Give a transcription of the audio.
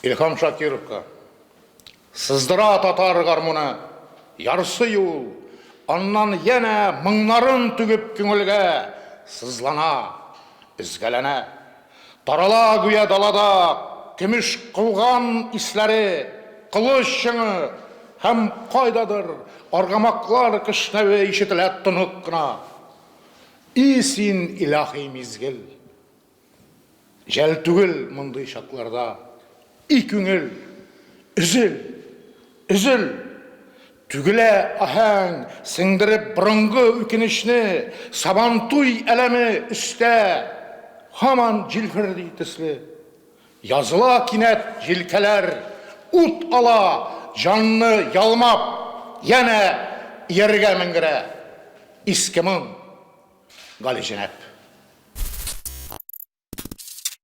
Илһам Шакировка. Сыздыра татар гармуны, ярсый ул, аннан янә моңнарын түгеп күңелгә сызлана, өзгәләнә. Тарала гүя далада көмеш кылган исләре, кылыч чыңы һәм кайдадыр аргамаклар кешнәве ишетелә тонык кына. И син, илаһи мизгел! Жәл түгел мондый чакларда. И күңел, өзел, өзел! Түгелә аһәң, сеңдереп борынгы үкенечне, Сабантуй әләме өстә һаман җилферди төсле. Языла кинәт җилкәләр, ут ала, җанны ялмап, янә ияргә менгерә. Иске моң, Галиҗәнәп.